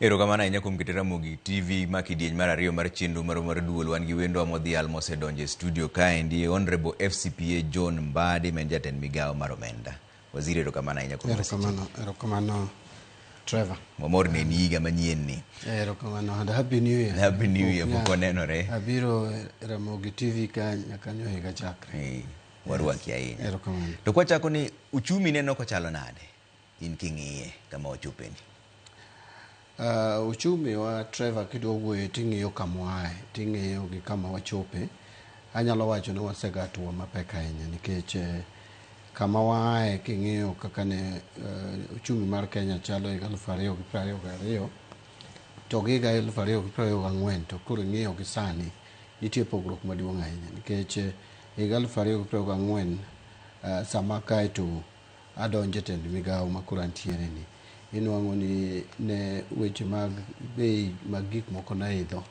Erokamano ahinya kuom keto Ramogi TV ma kidieny mar ariyo mar chenro marwa mar duol. Wan gi wendwa modhial mosedonjo e studio kaendi, Honorable FCPA John Mbadi ma en jatend migawo mar omenda. Waziri, erokamano ahinya kuom Erokamano, erokamano Trevor. Wamor neni higa manyien ni. Erokamano and happy new year. Happy new year, pok wanenore. Abiro e Ramogi TV ka nyaka nyo higa chakre. Warwaki ahinya. Erokamano. To kwachako ni uchumi neno kochalo nade? In king'iye kama wachopeni. Uchumi wa Trevor kidwa wuoye ting'iyo kama waaye, ting'iyo gi kama wachope. Anyalo wacho ni wasega hatua mapek ahinya nikech kama waaye king'iyo kaka ne uchumi mar Kenya chalo higa 2022 to gi higa 2024 to koro ing'iyo gi sani nitie pogruok maduong' ahinya nikech higa 2024 sama kaeto adonjo e tend migawo ma koro antiere ni, inwang'o ni ne weche mag bei mag gik moko ne oidho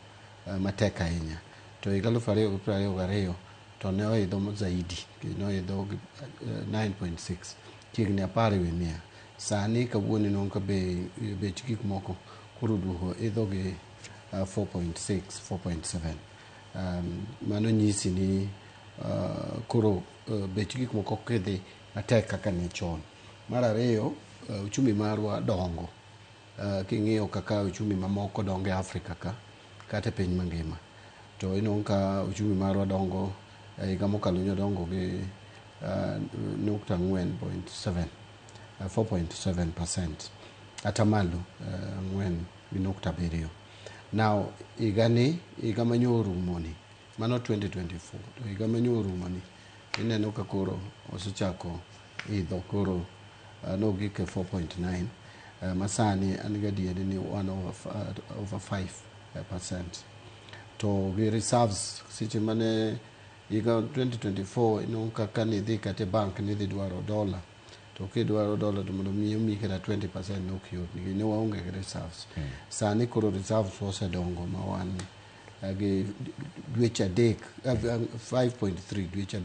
matek ahinya. To higa 2022 to ne oidho zaidi, ne oidho gi 9.6, chiegni 10 e wi mia. Sani kawuono inwang'o ka bech gik moko koro oduogo idho gi 4.6, 4.7. Mano nyisi ni koro bech gik moko ok idhi matek kaka ne chon. Mar ariyo, uchumi marwa dongo. King'iyo kaka uchumi mamoko dongo e Afrika ka, kata e piny mangima, to inwang'o ka uchumi marwa dongo higa mokalo nyo dongo gi nukta ang'wen point seven, 4.7%, atamalo 4.7. Now, higani, higa manyo orumoni, mano 2024, to higa manyo orumoni, ineno ka koro osechako idho koro nogik e 4.9 masani an gadieri ni wan over 5%. To gi reserves seche mane higa 2024 inwang'o kaka nidhi kata e bank nidhi dwaro dola to kidwaro dola to mondo mi omiyi kata 20% ne ok yot nikech ne waonge gi reserves. Sani koro reserves osedongo ma wan gi dweche adek 5.3 dweche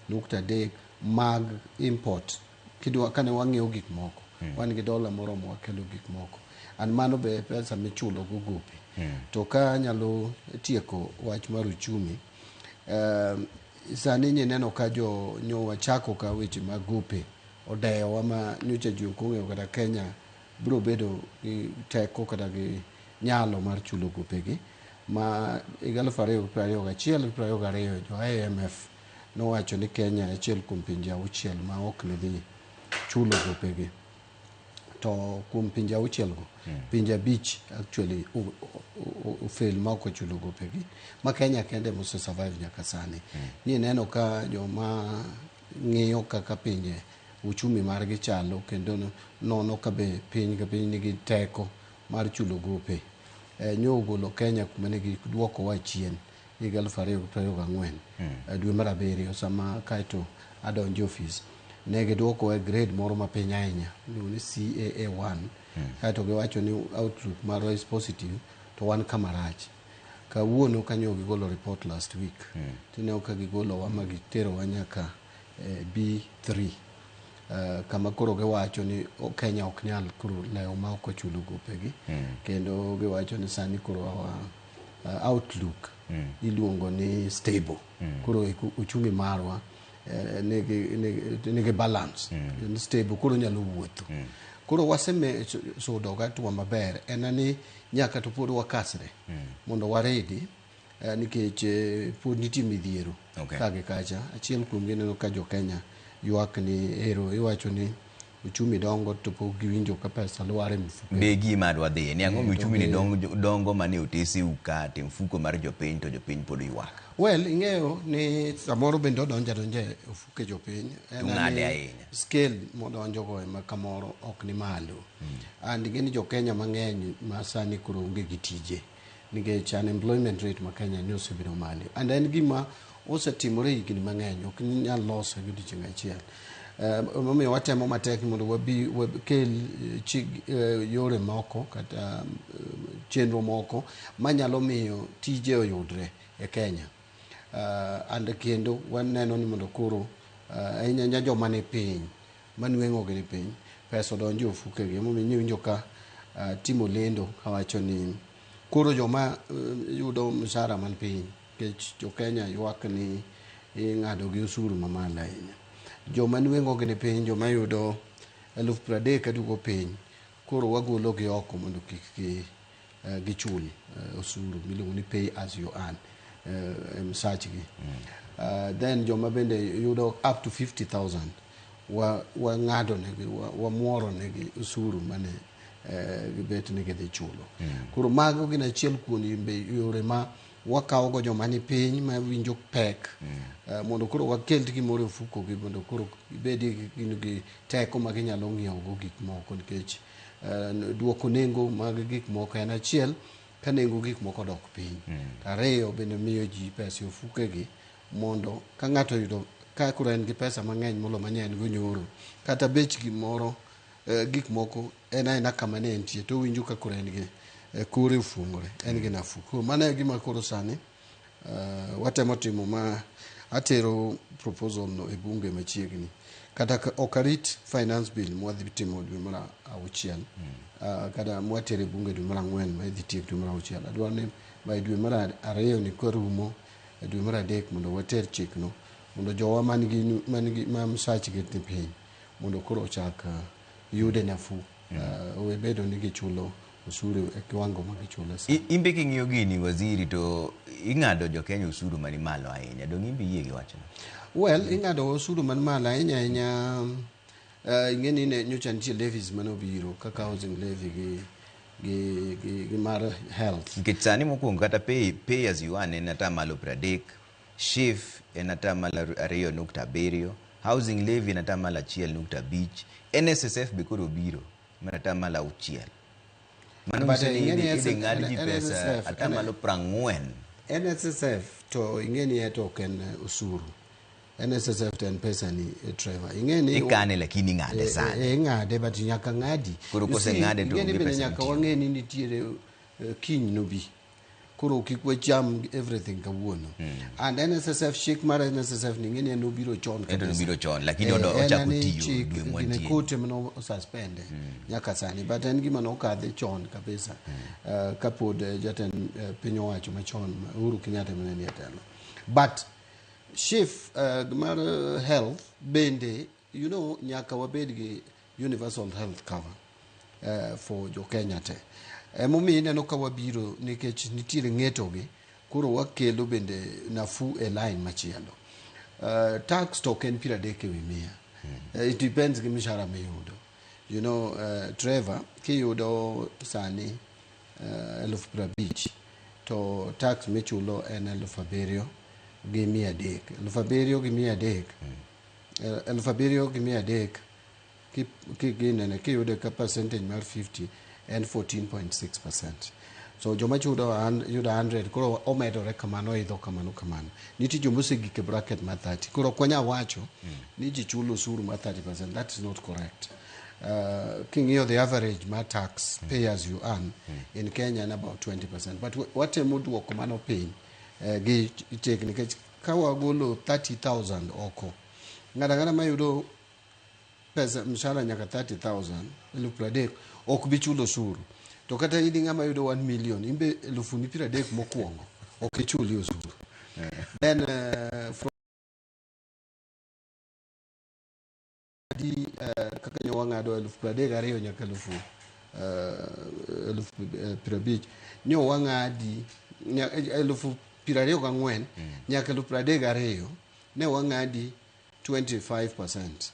5.3 mag import kidwa kane wang'iewo gik moko wan gi dola moromo wakelo gik moko and mano be pesa michulo go gope. To ka anyalo tieko wach mar uchumi, sani nyineno ka jo nyo wachako ka weche mag gope odeyowa ma nyocha ji ok ong'eyo kata Kenya biro bedo gi teko kata gi nyalo mar chulo gopegi ma higa 2021 gi 22 jo IMF nowacho ni Kenya achiel kuom pinje auchiel ma ok ne dhi chulo gopegi. To kuom pinje auchiel go, pinje abich actually ofail ma ok ochulo gopegi ma Kenya kende mose survive nyaka sani. Ni neno ka joma ng'iyo kaka pinje uchumi margi chalo kendo nono ka be piny ka piny nigi teko mar chulo gope. Nyo ogolo Kenya kuma ne giduokowa chien higa 2024 dwe mar abiriyo sama kaeto adonjo e ofis ne giduokowa e grade moro mapiny ahinya iluongo ni CAA1 kaeto giwacho ni outlook marwa is positive to wan kama rach. Kawuono kanyo gigolo report last week tineno ka gigolowa ma giterowa nyaka B3 kama koro giwacho ni Kenya ok nyal koro lewo ma ok ochulo gopegi kendo giwacho ni sani koro our outlook iluongo ni stable. Koro uchumi marwa nigi balance, en stable koro nyalo wuotho. Koro waseme sudo hatua maber en ni nyaka to pod wakasre mondo waredi nikech pod nitie midhiero ka gi kacha. Achiel kuom gi ineno ka jo Kenya ywak ni ero iwacho ni uchumi dongo to pok giwinjo ka pesa lwar e mfuko. Be gima adwa dhiye ni ang'o mi uchumi ni dongo mane oteseu ka to e mfuko mar jopiny to jopiny pod ywak. Well, ing'eyo ni samoro bende odonjo adonja e ofuke jopiny. En ng'ade ahinya. Scale modonjo go ema kamoro ok ni malo. And ing'e ni jo Kenya mang'eny ma sani koro onge gi tije nikech unemployment rate ma Kenya ni osebedo malo. And en gima osetimore higni mang'eny, ok nyal loso gi odiochieng' achiel. Emomiyo watemo matek mondo wabi wakel yore moko kata chenro moko manyalo miyo tije oyudre e Kenya. And kendo waneno ni mondo koro ahinya ahinya joma ni piny manweng'o gi ni piny pesa odonj e ofukegi. Emomiyo iwinjo ka Timo lendo kawacho ni koro joma yudo mshahara man piny, nikech jo Kenya ywak ni ing'ado gi osuru mamalo ahinya. Joma nweng'o gi ni piny, joma yudo 30,000 kaduogo piny, koro wagolo gi oko mondo kik gi gichul osuru miluongo ni pay as you earn e msachgi. Then joma bende yudo up to 50,000 wang'ado negi, wamuoro negi osuru mane gibet ni gidhi chulo. Koro mago gin achiel kuom yore ma wakawo go joma ni piny ma winjo pek mondo koro wakel gimoro e ofuko gi mondo koro gibed gi teko ma ginyalo ng'iewo go gik moko, nikech duoko nengo mag gik moko en achiel ka nengo gik moko odok piny. Ariyo bende miyo ji pesa e ofukegi mondo ka ng'ato oyudo ka koro en gi pesa mang'eny molo mane en go nyoro, kata bech gimoro, gik moko en aena kama ne entie, to owinjo ka koro en gi kore ofuong'ore, en gi nafuu. Koro mano e gima koro sani watemo timo, ma atero proposal no e bunge machiegni. Kata ok arit finance bill mwadhi timo dwe mar auchiel, kata mwatero e bunge dwe mar ang'wen ma idhi tiek dwe mar auchiel. Adwaro ni by dwe mar ariyo ni korumo, e dwe mar adek mondo water chikno mondo jowa man gi man gi ma msachgi ni piny mondo koro ochak yude nafuu, owe bedo ni gichulo osuru e kiwango ma gichulo sani. Imbe king'iyo gini, waziri, to ing'ado jo Kenya osuru mani malo ahinya. Dong' imbe yie gi wachno? Well, ing'ado osuru man malo ahinya ahinya. Ing'e ni ne nyocha nitie levies mane obiro kaka housing levy gi mar health. Nikech sani mokwongo kata pay as you earn en 30%, SHIF en 2.7%, housing levy en 1.5%, NSSF be koro obiro mar 6%. Mano But nyiso ni ing'e ni idhi ng'ad ji pesa NSSF, 40%. NSSF to ing'e ni eto ok en osuru. NSSF to en pesa ni, Trevor. Ing'e ni Ikane lakini ing'ade sani. Ing'ade, but nyaka ng'adi. Koro You kose see, ng'ade to ing'e ni onge bende pesa nyaka mitiyo. wang'e ni nitiere kiny nobi. Koro kik wacham everything kawuono. And NSSF, chik mar NSSF ni ing'e ni en obiro chon Ento kabisa. nobiro chon, lakini En ochako ani tiyo chik dwe gine mwantie. kote mano suspend nyaka sani, but en gima nokadhe chon kabisa kapod jatend piny owacho machon Uhuru Kenyatta mane nie telo. But SHIF mar health bende, nyaka wabed gi universal health cover for jo Kenya te. Emomiyo ineno ka wabiro nikech nitiere ng'eto gi, koro wakelo bende nafuu e line machielo. Tax to ok en 30%. It depends gi mshahara miyudo. Trevor, kiyudo sani 50,000 to tax michulo en 7,300. 7,300, 7,300 ginene kiyude ka percentage mar 50 en 14.6%. So joma chudo yudo 100 koro omedore kamano, oidho kamano kamano. Nitie joma osegik e bracket mar 30. Koro ok wanyal wacho ni ji chulo osuru mar 30%. That is not correct. King'iyo the average mar tax pay as you earn in Kenya en about 20%. But watemo duoko mano piny gi chik, nikech ka wagolo 30,000 oko, ng'ato ang'ata mayudo pesa mshahara nyaka 30,000, 30,000, ok bi chulo osuru. To kata in ng'ama yudo 1 million, imbe elufuni 30 mokwongo ok ichuli osuru. Then from di kaka nyo wang'ado 32,000 nyaka 50,000, nyo wang'adi 24,000 nyaka 32,000, ne wang'adi 25%.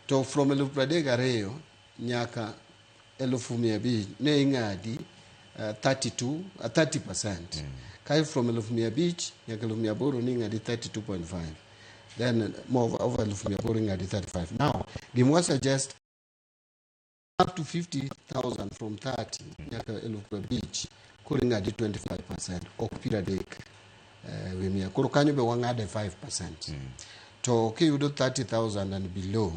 To from 32,000 nyaka 500,000 ne ing'adi 32, 30%. Kae from 500,000 nyaka 800,000 ne ing'adi 32.5. Then more over 800,000 ing'adi 35. Now, gima suggest up to 50,000 from 30 nyaka 50,000 koro ing'adi 25%, ok 30%. Koro kanyo be wang'ade 5%. To kiyudo 30,000 and below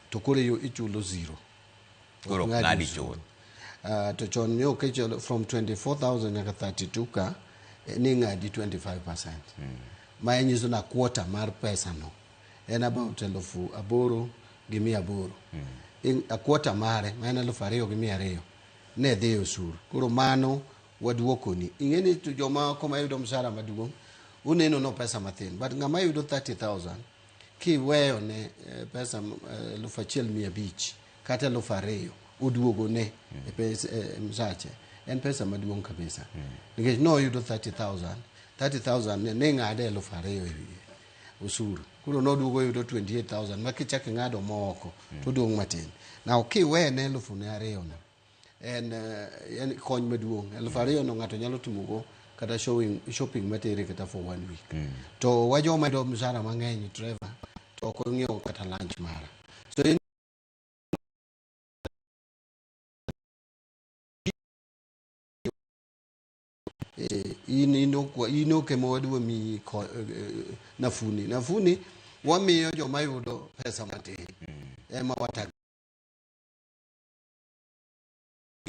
to koro ichulo 0. Koro Ok ng'adi ng'adi osuru. Chuth. To chon ne ok ichulo from 24,000 nyaka 32 ka ni ng'adi 25%. Ma nyiso na quarter mar pesa no en about 8,800. A quarter mare ma en 2,200 ne dhi e osuru. Koro mano waduokoni. Ing'e ni to joma oko mayudo msara maduong' uneno no pesa mathin, but ng'ama yudo 30,000 kiweyo ne pesa 1,500 kata 2,000 oduogo ne e msache en pesa maduong' kabisa. Nikech noyudo 30,000, 30,000 ne ng'ade 2,000 e wiye osuru. Koro noduogo yudo 28,000 ma kichako ing'ado moko to odong' matin. Now kiwene 2,000 no en kony maduong'. 2,000 no ng'ato nyalo timogo kata shopping matere kata for one week. To wa joma yudo msara mang'eny, Trevor, to ok ong'iewo kata lunch mara. So in in ok ema wadwa miyi nafuni. Nafuni wamiyo joma yudo pesa matin ema watag.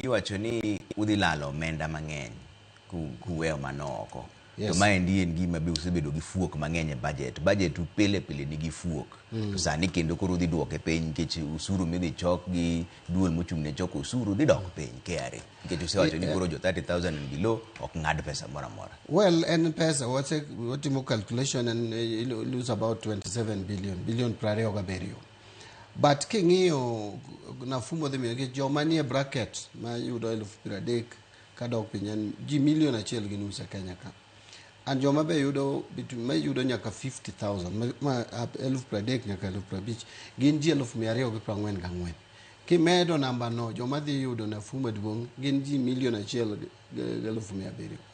Iwacho ni udhi lalo omenda mang'eny kuweyo mano oko. Yes. To maendi en gima be usebedo gi fuok mang'eny e budget. Budget u pile pile nigi fuok. To sani kendo koro udhi duoke piny nikech osuru midhi chok gi duol mochung' ne choko osuru dhi dok piny, KRA. Nikech usewacho ni koro jo 30,000 and below ok ng'ad pesa moro amora. Well, en pesa watimo calculation and you lose about 27 billion, billion 27. But king'iyo nafuu modhi miyo nikech joma nie bracket ma yudo 30,000 kadok piny en ji 1.5 million e Kenya ka. And joma be yudo between ma yudo nyaka 50,000 ma 30,000 nyaka 50,000 gin ji 244,000. Kimedo namba no, joma dhi yudo nafuu maduong' gin ji 1.7 million,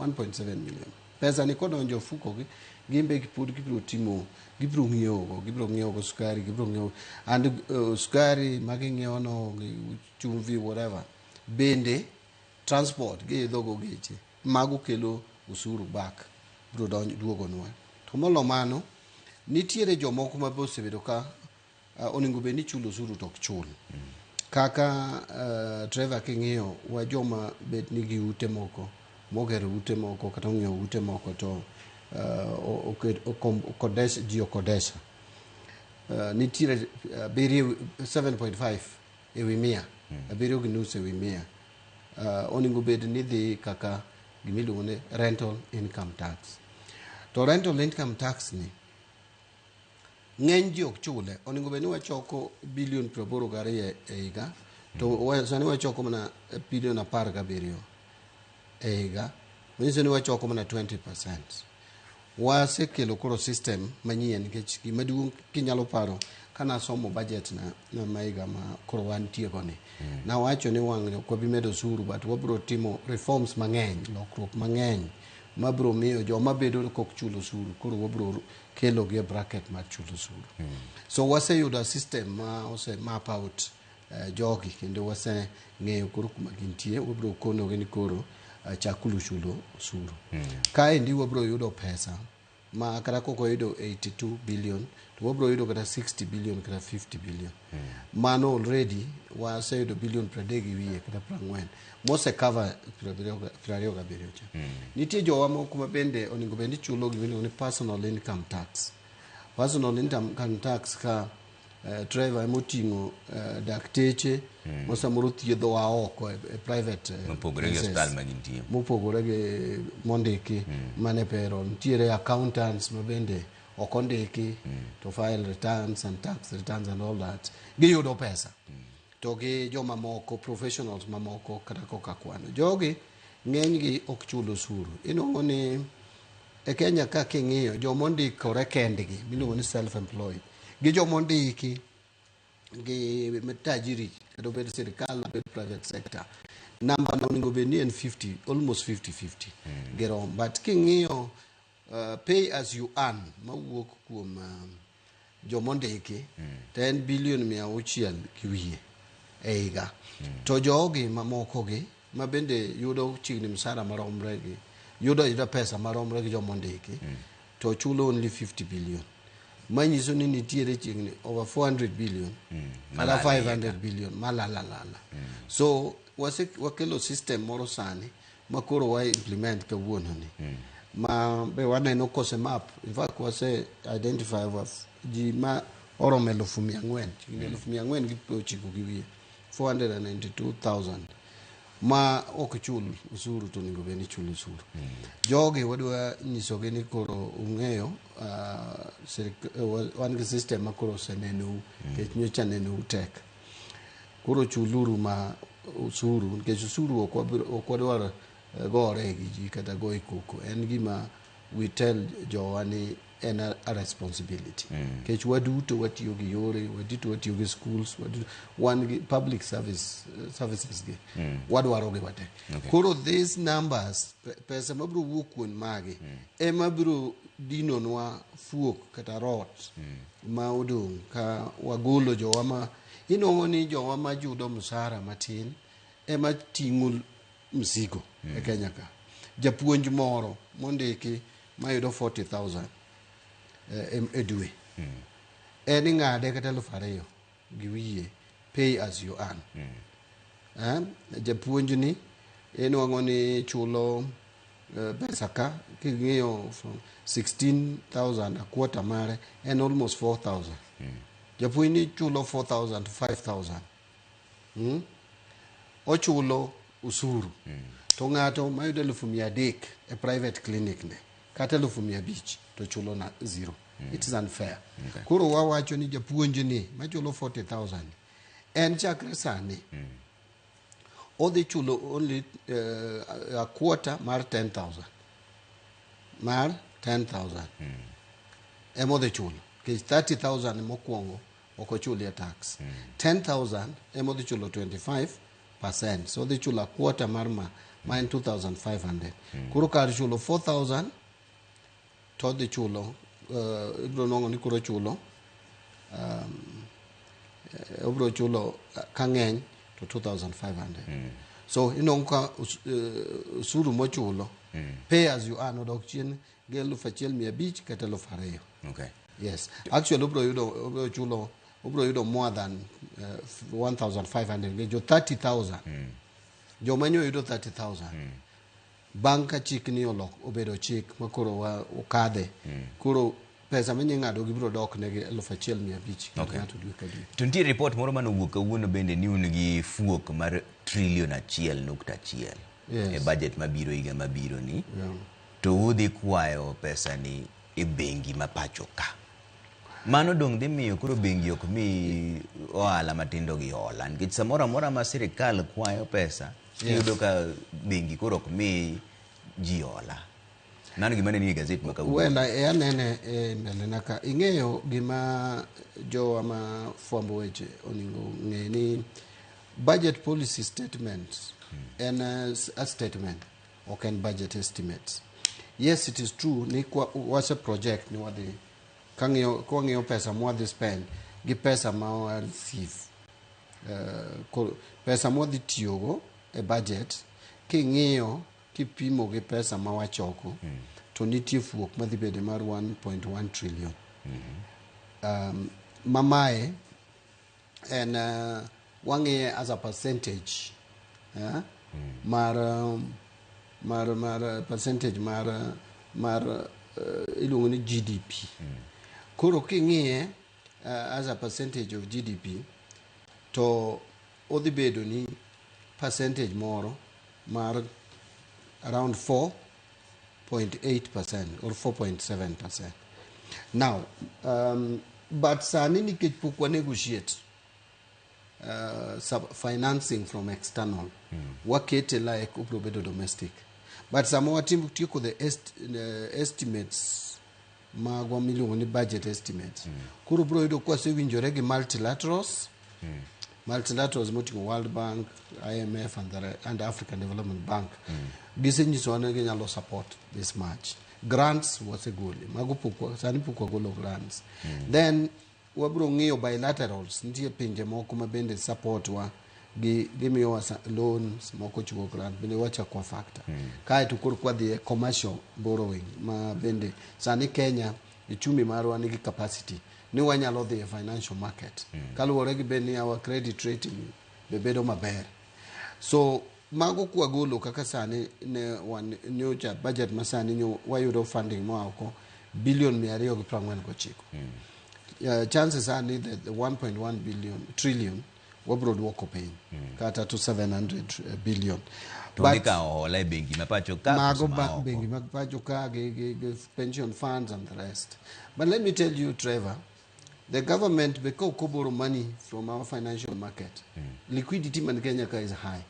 1.7 million. Pesa ni kodonjo ofuko gi, gin be pod gibiro timo, gibiro ng'iewogo, gibiro ng'iewogo sukari, gibiro ng'iewo and sukari ma ging'iewo no, chumvi, whatever. Bende transport giidho go geche, mago kelo osuru back, biro donjo duogonwa. To molo mano, nitiere jomoko ma be osebedo ka onego bed ni chulo osuru to ok chul. Kaka Trevor, king'iyo wa joma bet nigi ute moko, mogero ute moko kata ong'iewo ute moko to okodesha, ji okodesha. Nitiere abiriyo 7.5 ewi mia, 7.5 ewi mia. Onego bed ni dhi kaka gimiluongo ni rental income tax. To rental income tax ni ng'eny ji ok chule. Onego bed ni wachoko bilion 82 e higa, to sani wachoko mana bilion 17 e higa, manyiso ni wachoko mana 20%. Wasekelo koro system manyien nikech gima duong' kinyalo paro kanasomo budget na ma higa ma koro wantie go ni, nawacho ni wang' ok wabi medo osuru, but wabiro timo reforms mang'eny, lokruok mang'eny mabiro miyo joma bedo kok chul osuru koro wabiro kelo gi e bracket mar chulo osuru. So waseyudo system ma ose map out jogi kendo waseng'eyo koro kuma gintie. Wabiro konogi ni koro chakuru chulo osuru. Kaendi wabiro yudo pesa ma kata kok wayudo 82 billion to wabiro yudo kata 60 billion kata 50 billion. Mano already waseyudo bilion 30 gi wiye kata 40 mose cover 27 cha. Nitie jowa moko ma bende onego bed ni chulo gima iluongo ni personal income tax. Personal income tax ka Trevor emoting'o dakteche ma samoro thiedhowa oko e private mopogore gi places. Osiptal ma gintie. Mopogore gi mondiki mane payroll. Nitiere accountants ma bende ok ondiki to file returns and tax returns and all that, giyudo pesa. To gi joma moko, professionals mamoko, kata koka kwano jogi, ng'enygi ok chul osuru. Inuang'o ni e Kenya ka king'iyo joma ondikore kendgi miluongo ni self employed gi joma ondiki gi tajiri, kata obed sirikal, obed private sector, namba no onego bed ni en 50, almost 50 50 girom. But king'iyo pay as you earn mawuok kuom jomondiki to en bilion 600 gi wiye e higa. To jogi mamoko gi ma bende yudo chiegni msara maromre gi yudo ayuda pesa maromre gi jomondiki to chulo only 50 billion, manyiso ni nitiere chiegni over 400 billion kata malal iye. 500 billion malalalala. So wakelo system moro sani ma koro wa implement kawuono ni ma be waneno kose map. In fact, wase identify over ji ma oromo 400,000, chiegni 499 gi wiye, 492,000 ma ok chul osuru to onego bed ni chulo osuru. Jogi wadwa nyisogi ni koro ung'eyo wan gi system ma koro osenenou nikech nyocha nenou tek. Koro chuluru ma osuru nikech osuru ok wadwar gore gi ji kata goye koko. En gima we tell jowa ni en a responsibility. Nikech waduto watiyo gi yore, waduto watiyo gi schools, waduto wan gi public services gi. Wadwaro gi wate. Koro these numbers, pesa mabiro wuok kuom magi, ema biro dinonwa fuok kata rot ma odong' ka wagolo jowa ma inuang'o ni jowa ma yudo msara matin ema ting'o mzigo e Kenya ka. Japuonj moro mondiki mayudo 40,000 e dwe. En ing'ade kata 2,000 gi wiye pay as you earn. Japuonj ni inuang'o ni chulo pesa ka king'iyo from 16,000 a quarter mare en almost 4,000. Japuonj ni chulo 4,000 to 5,000. Ochulo usuru. To ng'ato mayudo 300,000 e private clinic ne kata 500,000 to chulo na zero. It is unfair. Koro wawacho ni japuonj ni machulo 40,000 en chakre sani odhi chulo only a quarter mar 10,000 mar 10,000 ema odhi chulo nikech 30,000 mokwongo ok ochulie tax. 10,000 ema odhi chulo 25%, so odhi chulo a quarter mar ma en 2,500. Koro kar chulo 4,000 to odhi chulo ibiro nwang'o ni koro chulo obiro chulo ka ng'eny to 2,500. So inwang'o ka osuru mochulo pay as you earn odok chien gi 1,500 kata 2,000. Yes, actually obiro yudo obiro chulo obiro yudo more than 1,500 nikech jo 30,000 joma nyo yudo 30,000 bang' ka chik ni olok obedo chik ma koro wa okadhe koro pesa ma ng'ado gibiro dok negi 1,500 ng'ato dwe ka dwe. To nitie report moro manowuok kawuono bende ni un gi fuok mar trilion 1.1 e budget mabiro higa mabiro ni. To udhi kwayo pesa ni e bengi ma pacho ka. Mano dong' dhi miyo koro bengi ok mi ohala matindo gi hola nikech samoro amora ma sirikal kwayo pesa iyudo ka bengi koro ok mi ji hola. Mano gima ne nie gazet ma kawuono. Well, anene e mbele na ka. Ing'eyo gima jowa ma fwambo weche onego ng'e ni budget policy statement en a statement, ok en budget estimates. Yes, it is true ni wase project ni wadhi kang'iyo kwang'iyo pesa mwadhi spend gi pesa ma wa receive pesa mwadhi tiyogo e budget king'iyo kipimo gi pesa ma wachoko to nitie fuok madhi bedo mar 1.1 trillion. Mamae en wang'iye as a percentage mar mar mar percentage mar mar iluongo ni GDP. Koro king'iye as a percentage of GDP to odhi bedo ni percentage moro mar around 4.8% or 4.7%. Now, but sani nikech pok wa negotiate financing from external, wakete like obiro bedo domestic. But sama watim tieko the estimates magwa miluongo ni budget estimates, koro biro yudo kwasewinjore gi multilaterals, multilaterals moting'o World Bank, IMF and African Development Bank. Gisenyisowa ni ginyalo support this much. Grants wasegole, mago pok sani pok wagolo grants. Then wabiro ng'iyo bilaterals, nitie pinje moko ma bende support wa gi gimiyowa loans moko chiwo grant bende wachako factor. Kaeto koro kwadhi e commercial borrowing ma bende sani Kenya uchumi marwa nigi capacity ni wanyalo dhi e financial market kaluwore gi bed ni our credit rating be bedo maber. So mago kwagolo kaka sani ne wan nyocha budget ma sani nyo wayudo funding moa oko billion 249. Chances are ni the 1.1 billion trillion wabro duoko piny kata to 700 billion. To dhi kawo hola e bengi ma pacho ka mago koso ma oko? Bengi mag pacho ka gi pension funds and the rest. But let me tell you, Trevor, the government be ka ok borrow money from our financial market, liquidity man Kenya ka is high.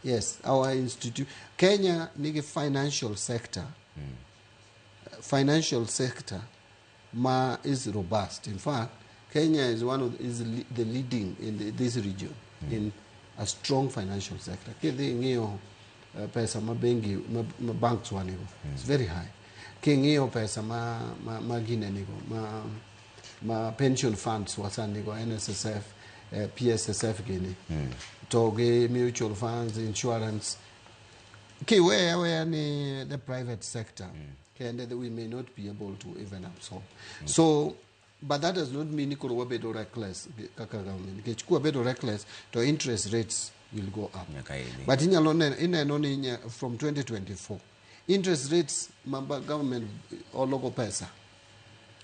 Yes, our institute Kenya nigi financial sector ma is robust. In fact, Kenya is one of is the leading in this region in a strong financial sector. Kidhi ing'iyo pesa ma bengi ma banks wanigo, it's very high. King'iyo pesa ma gine nigo ma pension funds wasanigo, NSSF, PSSF gini, to gi mutual funds, insurance, kiweya aweya ni the private sector kende, we may not be able to even absorb. So, but that does not mean ni koro wabedo reckless kaka government, nikech kwabedo reckless to interest rates will go up. Nyaka idhi. But inyalo neno, ineno ni from 2024 interest rates ma government ologo pesa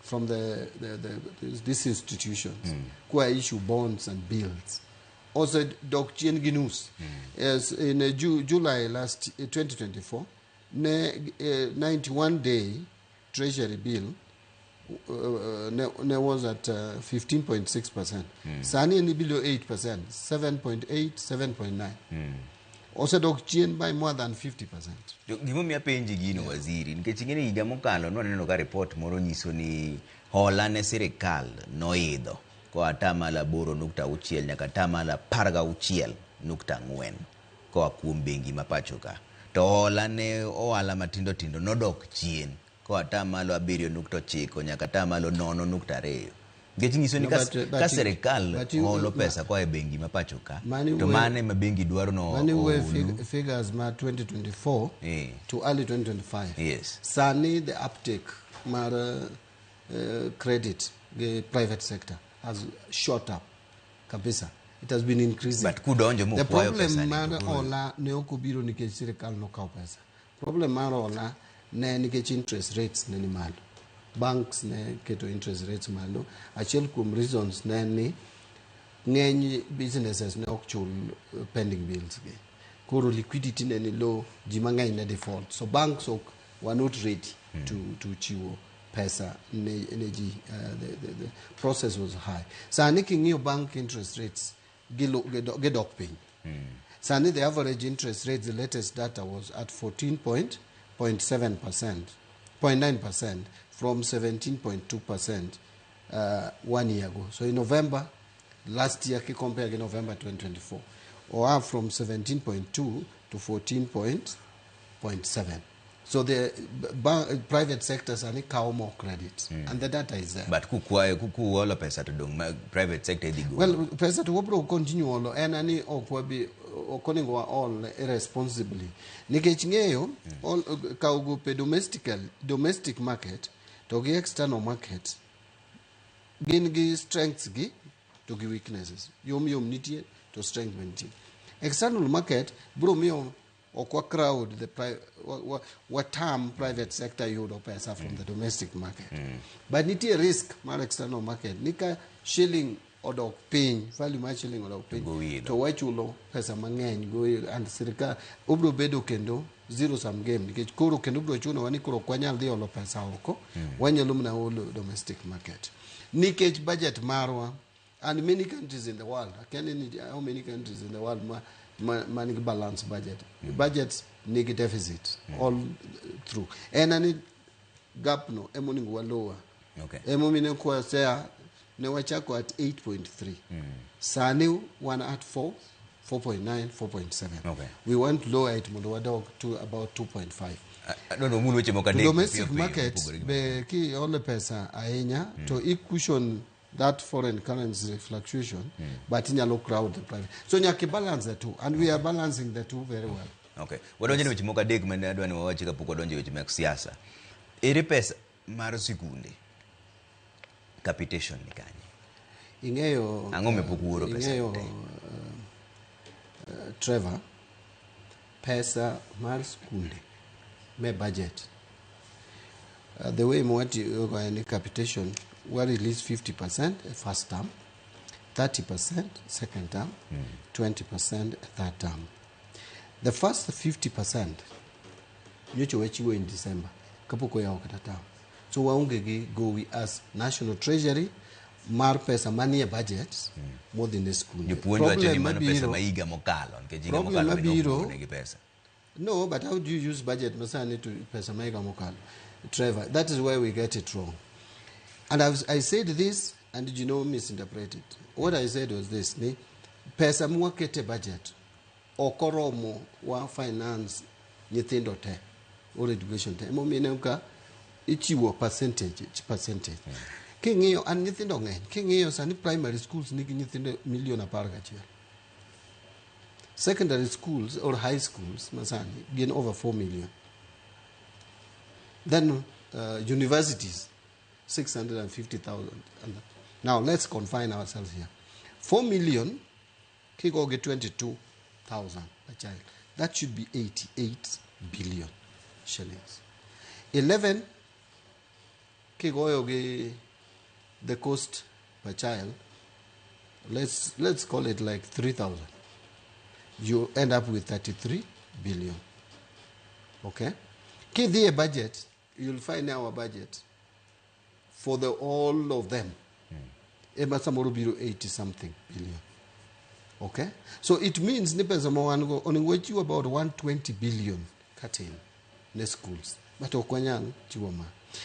from these institutions kwa issue bonds and bills osedok chien gi nus. As in July last 2024 ne 91 day treasury bill ne was at 15.6%. Sani en below 8%, 7.8, 7.9. Osedok chien by more than 50%. Gimomiyo apenji gino, waziri, nikech ing'e ni higa mokalo nwaneno ka ripot moro nyiso ni hola ne sirikal noidho koa 8.6% nyaka 16.4% koa kuom bengi ma pacho ka. To hola ne ohala matindo tindo nodok chien koa 7.9% nyaka 0.2%. Nikech nyiso ni No, ka sirikal holo pesa koa e bengi ma pacho ka, to mane ma bengi dwaro no Mani wuoyo ohulu. Figures ma 2024 to early 2025. Sani the uptake mar credit gi private sector has shot up kabisa. It has been increasing. But kudonjo The mukwayo problem pesa ni, mar to koro- hola ne ok obiro nikech sirikal nokawo pesa. Problem mar hola ne nikech interest rates ne ni malo. Banks ne keto interest rates malo. Achiel kuom reasons ne en ni ng'eny businesses ne ok chul pending bills gi. Koro liquidity ne ni low, ji mang'eny ne default. So banks ok were not ready to chiwo pesa ne ji. The process was high. Sani king'iyo bank interest rates gidok piny. Sani the average interest rate, the latest data was at 14.7%, 0.9% from 17.2% one year ago. So in November last year, compare in November 2024, or up from 17.2 to 14.7. So the private sector sani kawo more credit, and the data is there. But kukwayo kukuolo pesa to dong' ma private sector idhi golo. Well, pesa to wabro continue olo en ani ok wabi, ok onego waol irresponsibly nikech ng'eyo kawo gope domestic market to gi external market gin gi strengths gi to gi weaknesses. Yom yom nitie to strength be nitie. External market bro miyo ok wa crowd the wa term private sector yudo pesa from the domestic market, but nitie risk mar external market ni ka shilling odok piny, value mar shilling odok piny, Gowi idho. To wachulo pesa mang'eny go and sirikal obro bedo kendo zero sum game, nikech koro kendo bro chunowa ni koro ok wanyal dhi olo pesa oko, wanyalo mana olo domestic market nikech budget marwa. And many countries in the world, akia ni how many countries in the world ma nigi balance budget. Budgets nigi deficit all through. En ani gap no emonego walower. Emomiyo ne kwasea ne wachako at 8.3, sani wan at 4, 4.9, 4.7. We want to lower it mondo wadog to about 2.5. Adwa mul weche moko To adek domestic mapiyo piyo, market mopogore gi be kiole pesa ahinya to i cushion that foreign currency fluctuation, but inyalo crowd the private. So nyaka i balance the two, and we are balancing the two very well. Okay. Wadonjo ne weche moko adek mane adwa ni wawachi kapok wadonjo e weche mag siasa. Ere pesa mar sikunde? Capitation ni kanye? Ing'eyo Ang'o mipok uoro pesa ing'eyo te? Trevor, pesa mar skunde me budget, the way mwatiyogo en ni capitation Wa release 50% e first term, 30% second term, 20% third term. The first 50% nyocha wachiwo in December kapok oyawo kata term. So waonge gi gowi as National Treasury mar pesa manie budget modhi ne skunde. Jopuonj wacho ni Problem mano pesa mabiro ma higa mokalo nikech higa Problem mokalo bende mabiro- ok negi pesa. No, but how do you use budget masani to pesa ma higa mokalo? Trevor, that is where we get it wrong. And I said this, and you know, misinterpreted. What I said was this, ni pesa mwakete budget, ok oromo wa finance nyithindo te, or education te. Emomiyo ineno ka ichiwo percentage, percentage. King'iyo, an nyithindo ng'eny, king'iyo sani primary schools nigi nyithindo milion 11. Secondary schools or high schools masani gin over 4 million. Then universities, 650,000. And now let's confine ourselves here. 4 million, kigo gi 22,000 a child. That should be 88 billion shillings. 11, kigoyo gi the cost per child, let's call it like 3,000. You end up with 33 billion. Okay? Kidhi e budget, you'll find our budget for the all of them. Ema samoro biro 80 something billion. Okay? So it means ni pesa ma wan go onego wachiw about 120 billion katin ne schools. But ok wanyal chiwo ma.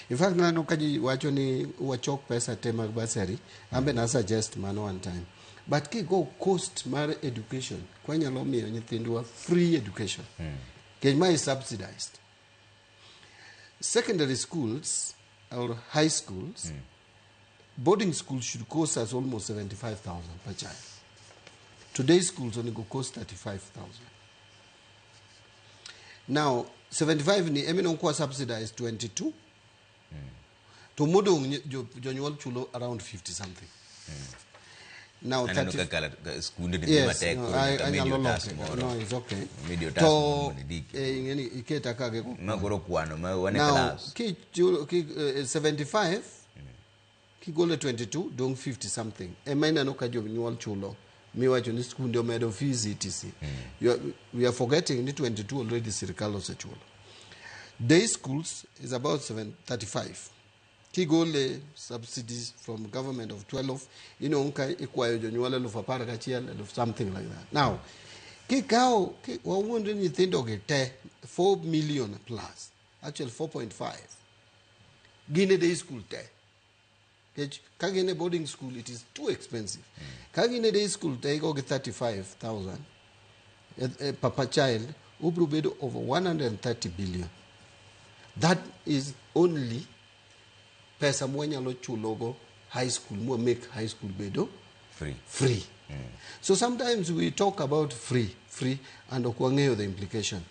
In fact, nano ka ji wacho ni wachok pesa te mag bursary, an be na suggest mano one time. But kigo cost mar education, kwanyalo miyo nyithindwa free education. Nikech ma is subsidized. Secondary schools or high schools, boarding schools should cost us almost 75,000 per child. Today's schools only go cost 35,000. Now, 75 ni emi nokwa subsidized 22. To modong jonyuol chulo around 50 something. Now, Aneno 30, ka kala skunde dhi yes, matek no, koro nyaka medi anyalo otas loke. moro. No, it's okay. Medi otas To, moro mondo indiki. ing'eni iketa ka gi Ma koro kwano ma wan e Now, class. ki, chulo- ki, 75 kigolo 22 dong 50 something ema ineno ka jonyuol chulo miwacho ni skunde omedo fees etc. We are forgetting ni 22 already sirikal osechulo. Day schools is about 735 kigole subsidies from government of 12 inong ka ikwayo jonyuol 11,000 eluf something like that. Now kikawo wawuondre nyithindo gi te 4 million plus, actually 4.5 gin e day school te. Nikech ka gin e boarding school it is too expensive. Ka gin e day school te igo gi 35,000 per child, ubiro bedo over 130 billion. That is only pesa mwanyalo chulogo high school, mwa make high school bedo Free. free. So sometimes we talk about free, free, and ok wang'eyo the implication.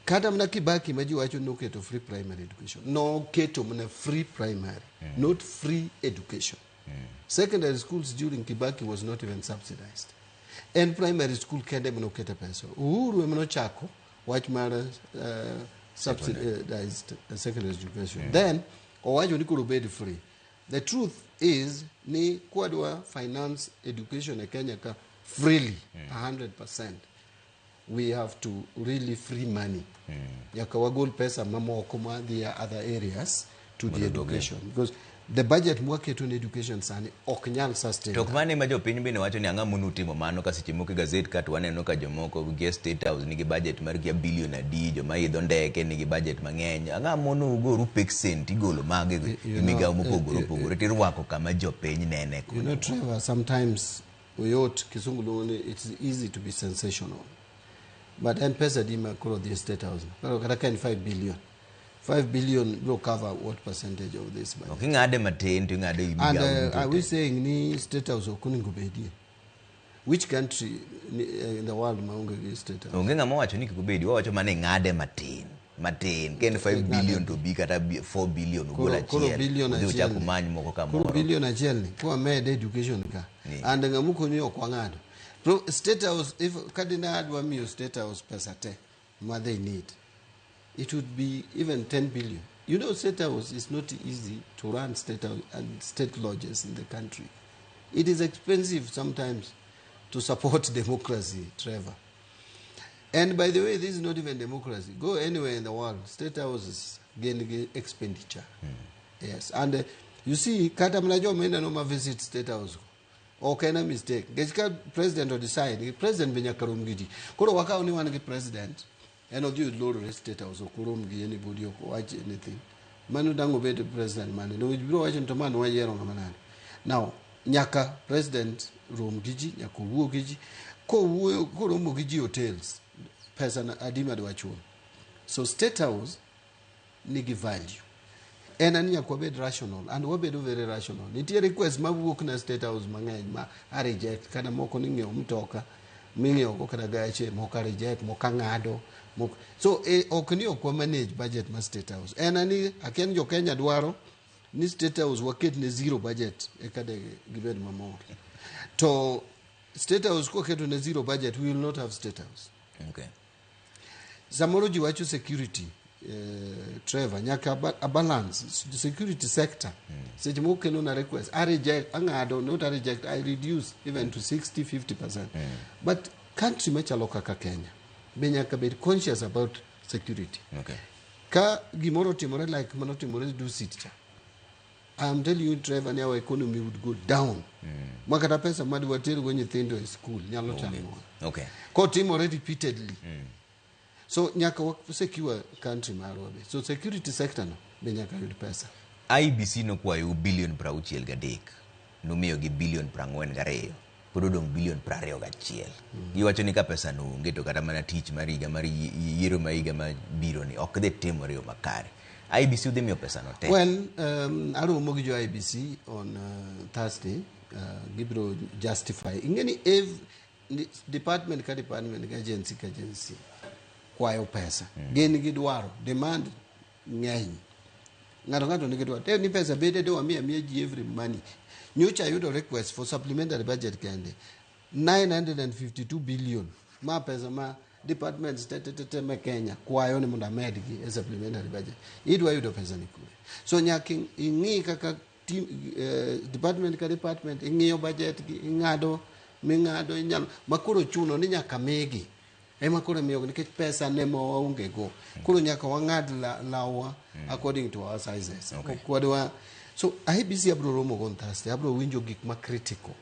Kata mana Kibaki ma ji wacho noketo free primary education. Noketo mana free primary, not free education. Secondary schools during Kibaki was not even subsidized. En primary school kende ema nokete pesa. Uhuru ema nochako wach mar subsidized secondary education. Then owacho ni koro bed free. The truth is ni kwadwa finance education e Kenya ka freely, 100%. We have to really free money. Nyaka wagol pesa mamoko madhi e other areas to the education. Because the budget mwaketo ne education sani ok nyal sustain. To ok mano ema jopiny bende wacho ni ang'o monutimo mano ka seche moko e gazet ka to waneno ka jomoko gi State House nigi budget mar kia bilion adi, joma idho ndeke nigi budget mang'eny. Ang'o mono ugoru peksen tigolo mage e migawo mopogore opogore tirwako kama jopiny nene You know, Trevor, sometimes oyot kisungu luongo ni it's easy to be sensational. But en pesa di ma koro dhi e State House. Koro kata ka en 5 billion. 5 billion will cover what percentage of this budget? Ok ing'ade matin to ing'ade e And migawo duto are we te. saying ni State House ok onego bedie? Which country in the world maonge gi State House? Onge ng'ama owacho ni kik obedi, wawacho mana ing'ade matin. Matin. Ka en 5 billion to bi kata 4 billion ugol Koro achiel. billion Udhi achiel uchak ni. umany moko Koro kamoro. billion achiel ni kwamede education ka. Ni. And ng'ama ok wang'ado. State House, if kadina adwa miyo State House pesa te ma they need, it would be even 10 billion. You know, State House is not easy to run State House and state lodges in the country. It is expensive sometimes to support democracy, Trevor. And by the way, this is not even democracy. Go anywhere in the world, state houses gain expenditure. Yes, and you see, kata mana joma ineno ma visit State House ok en a mistake. Nikech ka president o decide, president be nyaka rom gi ji. Koro wakaw ni wan gi president, en odhi olorore State House, ok orom gi anybody, ok owach anything. Mano dang' obed president mane? Donge ji biro wacho ni to ma nwayiero ng'ama nade? Now, nyaka president rom gi ji, nyaka owuo gi ji. Kowuoyo, koromo gi ji hotels, pesa na adi madwa chul? So State House nigi value. En ani nyaka wabed rational and wabedo very rational. Nitie request mawuok na State House mang'eny ma a reject kata moko ni ng'iewo mtoka ming'iewo go kata gache moko a reject moko ang'ado moko so ok ni ok wa manage budget ma State House en ani akia ni jo Kenya dwaro ni State House waket ne zero budget eka de gibed mamor to State House koketo ne zero budget we will not have State House. Samoro ji wacho security, Trevor, nyaka a balance the security sector. Seche moko kelo na request I reject, ang'ado, not I reject, I reduce even to 60 50%. But country machalo kaka Kenya be nyaka bed conscious about security. Ka gimoro otimore like manotimore Dusit cha, I'm telling you, Trevor, ni our economy would go down. Ma kata pesa madwa tergo nyithindo e school nyalo tamowa. Kotimore repeatedly. So nyaka wa secure country marwa be. So security sector no be nyaka yud pesa. IEBC nokwayo bilion 63, nomiyogi bilion 42, pod odong' bilion 21. Giwacho ni ka pesa no onge to kata mana tich mar higa mar yiero ma higa mabiro ni ok dhi timore e yo makare. IEBC udhi miyo pesa no te? Well, aromo gi jo IEBC on Thursday. Gibiro justify. Ing'e ni department ka department ka agency ka agency kwayo pesa. Gin gi dwaro, demand ng'eny. Ng'ato ng'ato nigi dwaro. Te ni pesa bede de wamiyo amiya ji every money. Nyocha ayudo request for supplementary budget kende. 952 billion. Ma pesa ma departments te te te te me Kenya kwayo ni mondo amedgi e supplementary budget. Idwa yudo pesa ni kure. So nyaka ing'i kaka team, department ka department ing'iyo budget gi ing'ado ming'ado inyalo makoro chuno ni nyaka migi ema koro imiyogi nikech pesa ne ma waonge go koro nyaka wang'ad lawa according to our sizes. Ok wadwa so IEBC abiro romo go on Thursday abiro winjo gik ma critical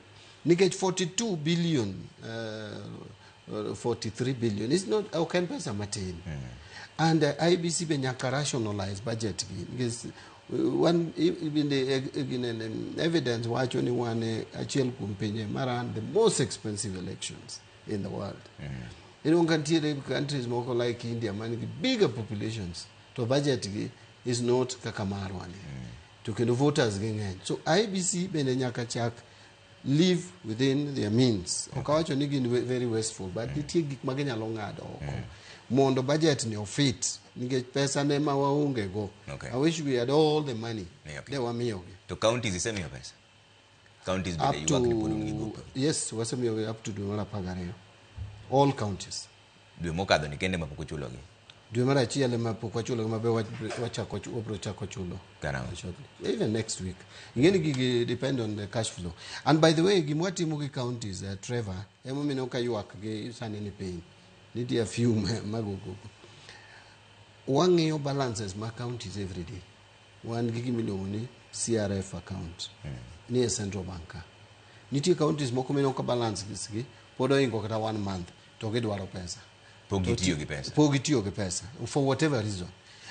nikech 42 billion 43 billion is not ok en pesa matin. And IEBC be nyaka rationalize budget gi nikech wan bende ginene evidence wacho ni wan e achiel kuom pinje ma run the most expensive elections in the world. Inwang'o ka nitiere countries moko like India man gi bigger populations to budget gi is not kaka marwa ni. To kendo voters gi ng'eny. So IEBC bende nyaka chak live within their means. Ok awacho ni gin very wasteful, but nitie gik ma ginyalo ng'ado oko mondo budget ni ofit nikech pesa ne ma waonge go. I wish we had all the money. De wamiyogi. To counties isemiyo pesa? Counties Up bende ywak ni pod un gi gope. Yes, wasemiyogi up to dwe mar 12. All counties. Dwe mokadho ni kende ma pok uchulogi. Dwe mar achiel ema pok wachulogi ma be wachako wabiro chako chulo. Karang'o? Shortly. Even next week. Ing'e ni gigi depend on the cash flow. And by the way, gima watimo gi counties, Trevor, emomiyo ka ywak gi sani ni piny. Nitie a few mago koko. Wang'iyo balances ma counties every day. Wan gi gima iluongo ni CRF account. Ni e central bank ka. Nitie counties moko mineno ka balances gi pod ohingo kata one month to gidwaro pesa. Pok gitiyo gi pesa. Pok gitiyo gi pesa for whatever reason.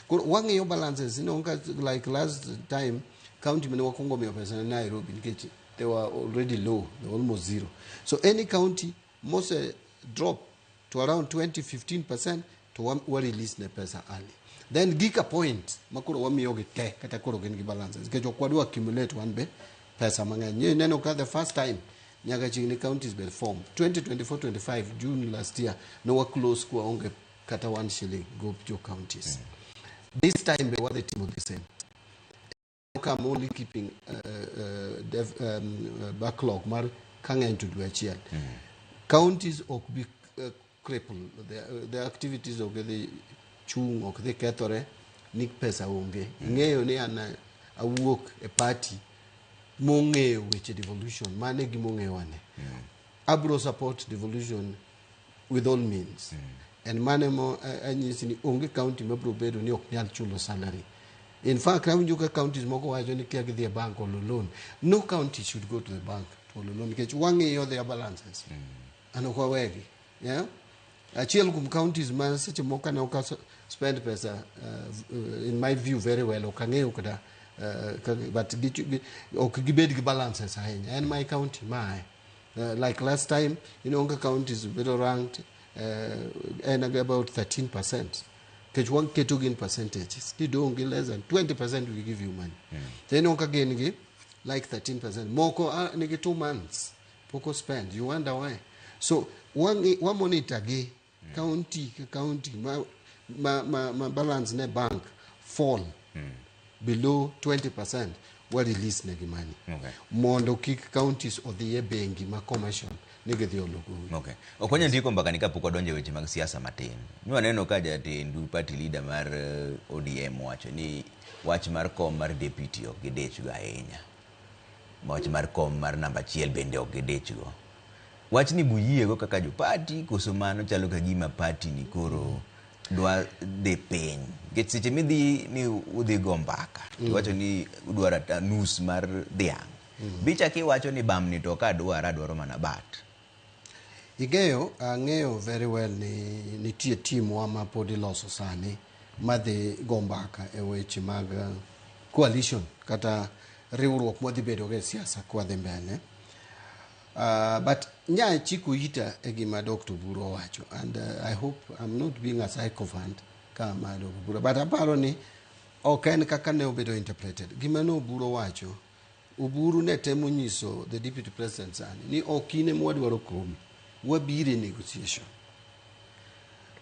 Koro wang'iyo balances, ka like last time county mane wakwongo miyo pesa ne Nairobi nikech they were already low, they were almost zero. So any county mose drop to around 20-15% to wa release ne pesa early. Then gik a point makoro wamiyogi te kata koro gin gi balances nikech ok wadwa accumulate wan be pesa mang'eny. Ineno ka the first time nyaka chiegni counties be form 2024-25 June last year no wa close kwa onge kata 1 shilling go jo counties. This time be wadhi timo the same. I'm only keeping backlog mar kang'eny to dwe achiel. Counties ok bi cripple, the activities ok dhi chung', ok dhi kethore. ni pesa onge. Ing'eyo ni an awuok e party mong'eyo weche devolution, mano e gima ong'eyowane. Abro support devolution with all means. And mano ema anyisi ni onge county mabiro bedo ni ok nyal chulo salary. In fact, awinjo ka counties moko wacho ni kia gidhi e bank olo loan. No county should go to the bank to olo loan nikech wang'iyo their balances. And ok wawegi. Yeah? Achiel kuom counties ma seche moko kane ok spend pesa in my view very well, ok ang'eyo kata but ok gibed gi balances ahinya. En my county mae. Like last time, ka counties bedo ranked en about 13%. Nikech waketo gi in percentages. Kidong' gi less than 20% we give you money. To ineno ka gin gi like 13%. Moko nigi 2 months pok spend. You wonder why. So wa monitor gi county ka county ma balance ne bank fall below 20%, wa release negi money. Mondo kik counties odhi e bengi ma commercial ni gidhi olo gowi. Okay. Ok wanyal tieko mbaka ni kapok wadonjo e weche mag siasa matin. Nwaneno ka jatendu party leader mar ODM wacho ni wach mar kom mar deputy ok gidichgo ahinya. Wach mar kom mar namba 1 bende ok gidichgo. Wach ni buyiego kaka jo party koso mano chalo ka gima party ni koro dwa dhi piny. Nikech seche midhi ni udhi go mbaka, iwacho ni udwaro nus mar dhiang'. Bicha kiwacho ni bamni to ok adwar, adwaro mana bat. Ing'eyo, ang'eyo very well ni nitie team wa ma pod iloso sani madhi go mbaka e weche mag coalition kata riwruok mwadhi bedogo e siasa kwadhi mbele. But nya chiko ita e gima Dr. Oburu owacho, and I hope I'm not being a sycophant ka ma Dr. Oburu, but aparo ni ok en kaka ne obedo interpreted. Gima ne Oburu owacho, Oburu ne temo nyiso the deputy president sani ni ok in ema wadwaro komi, wabiro e negotiation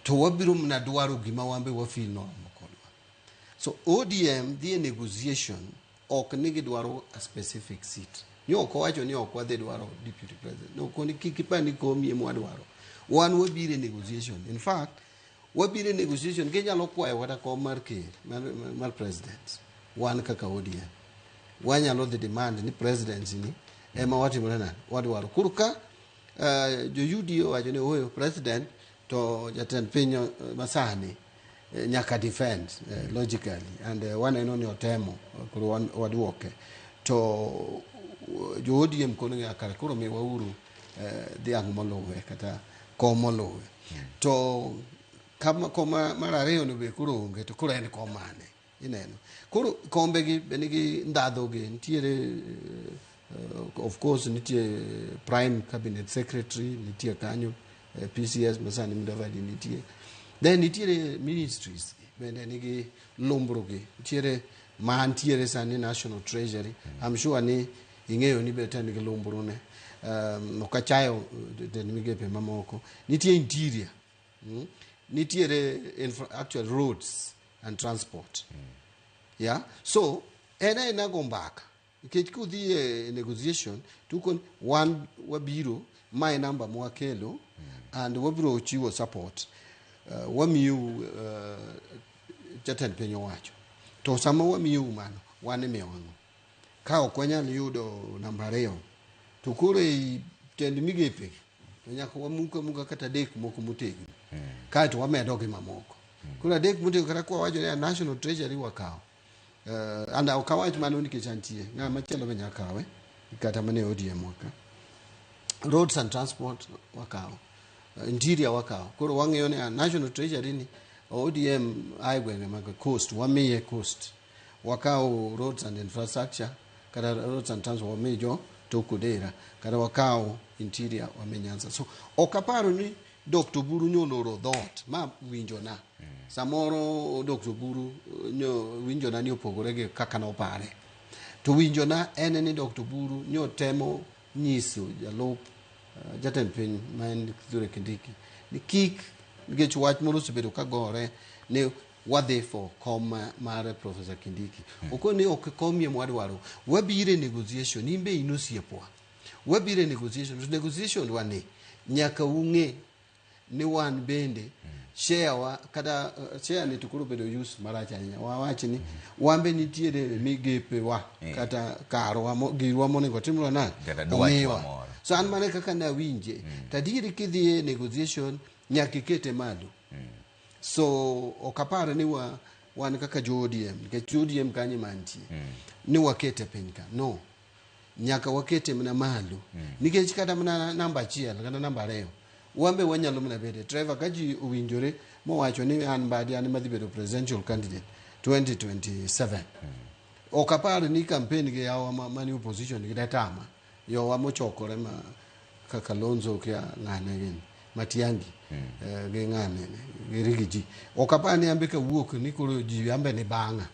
to wabiro mana dwaro gima wan be wafeel noromo kodwa. So ODM dhi e negotiation ok ni gidwaro a specific seat. Ni ok owacho ni ok wadhi dwaro deputy president. No, koni kik ipar ni komi ema wadwaro. Wan wabiro e negotiation. In fact, wabiro e negotiation ginyalo kwayo kata kom mar ker, mar president. Wan kaka ODM. Wanyalo dhi demand ni presidency ni ema watimore nade, wadwaro. Koro ka jo UDA owacho ni oyo president to jatend piny masani nyaka defend logically, and waneno ni otemo, koro waduoke. To jo ODM kono ni kare koro miwauru dhiang' moluwe kata kom moluwe. To kama kom mar ariyo no be koro onge, to koro en kom mane ineno. Koro kombe gi be nigi ndhadhu gi, nitiere of course nitie prime cabinet secretary nitie kanyo, PCS masani Mudavadi nitie. Then nitiere ministries bende nigi lumbro gi, nitiere mantiere sani National Treasury. I'm sure ni ing'eyo ni be te nigi lumbro ne. Ok achayo jotend migepe mamoko. Nitie interior, nitiere actual roads and transport. Yeah? So, en aena go mbaka. Nikech kudhi e negotiation, to wan wabiro, mae namba mwakelo, and wabiro chiwo support. Wamiyo jatend piny owacho. To sama wamiyou mano, wan imiyo ang'o? Ka ok wanyal yudo namba 2, to koro ei tend migepe, to nyaka wamuk amuka kata 3 moko motegno. Kaeto wamedo gi mamoko. Koro 3 motegno kata kwa wacho ni National Treasury wakawo. And ok awach mano nikech antie, ng'ama chielo be nyaka kawe, kata mana e ODM waka. Roads and transport wakawo. Interior wakawo. Koro wang'iyo ni National Treasury ni ODM ae gwenge mag coast, wamiye coast. Wakawo roads and infrastructure, kata roads and transport wamiye jo tok Odera, kata wakawo interior wamiye Nyanza. So ok aparo ni Dr. Oburu nyoloro dhoot, ma winjona. Samoro Dr. Oburu nyo winjona ni opogore gi kaka nopare. To winjona en ni Dr. Oburu nyotemo nyiso jalup jatend piny ma en Kithure Kindiki ni kik, nikech wach moro osebedo ka gore ni wadhi for kom mar Professor Kindiki. Okoni ni ok kom ye mwadwaro, wabiro e negotiation, in be in osiepwa. Wabiro e negotiation, to negotiation wa ni nyaka ung'e ni wan bende share wa kata share ni to koro bedo use marach ahinya. Wawach ni wan be nitiere migepe wa kata karwa girwa monego timnwa nade? Kata dwachwa Omiwa. moro. So an mane kaka nawinje. To adieri kidhi e negotiation nyaka ikete malo. So ok apar ni wan kaka jo ODM, nikech jo ODM kanyo ema nitie, ni wakete piny ka. No. Nyaka wakete mana malo. Nikech kata mana namba 1 kata namba 2, wan be wanyalo mana bede. Trevor, ka ji owinjore mowacho ni an Mbadi an ema dhi bedo presidential candidate 2027. Ok apar ni campaign gi yawa mani opposition gi detama. Yowa mochokore ma kaka Kalonzo kia ng'ane gini, Matiang'i, gi ng'ane gi Rigiji. Ok apar ni ambe kawuok ni koro ji ambe ni bang'a.